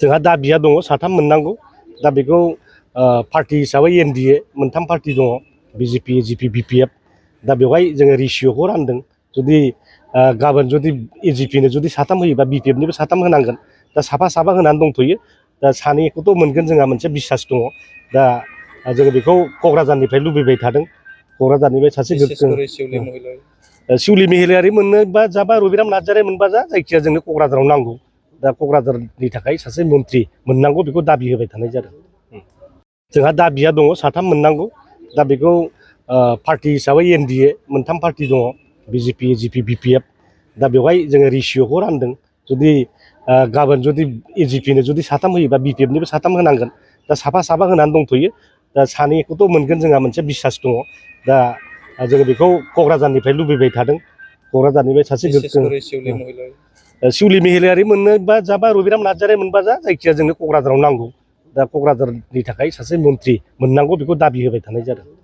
जोंहा दाबिया दङ साथाम मोननांगौ दा बेखौ पार्टी हिसाबै एनडिए मोनथाम पार्टी दङ बिजेपि एजिपि बिपिएफ दा बेवहाय जोङो रेसिअखौ रानदों जुदि गाबोन जुदि एजिपिनो जुदि साथाम होयोबा बिपिएफनिबो साथाम होनांगोन दा साफा होनानै दंथ'यो दा सानैखौथ' मोनगोन जोंहा मोनसे बिसास दङ दा जोङो बेखौ क'क्राझारनिफ्राय लुबैबाय थादों क'क्राझारनिफ्राय सासे सिउलि महिलारि मोननोबा जाबा रबिराम नार्जारि मोनबा जायखिया जोंनो क'क्राझाराव नांगौ दा क'क्राझारनि थाखाय सासे मन्थ्रि मोननांगौ बेखौ दाबि होबाय थानाय जादों जोंहा दाबिया दङ साथाम मोननांगौ दा बेखौ पार्टी हिसाबै एनडिए मोनथाम पार्टी दङ बिजेपि एजिपि बिपिएफ दा बेवहाय जोङो रेसिअखौ रानदों जुदि गाबोन जुदि एजिपिनो जुदि साथाम होयोबा बिपिएफनिबो साथाम होनांगोन दा साफा होनानै दंथ'यो दा सानैखौथ' मोनगोन जोंहा मोनसे बिसास दङ दा जोङो बेखौ क'क्राझारनिफ्राय लुबैबाय थादों क'क्राझारनिफ्राय सासे सिउलि महिलारि मोननोबा जाबा रबिराम नार्जारि मोनबा जायखिया जोंनो क'क्राझाराव नांगौ दा क'क्राझारनि थाखाय सासे मन्थ्रि मोननांगौ बेखौ दाबि होबाय थानाय जादों।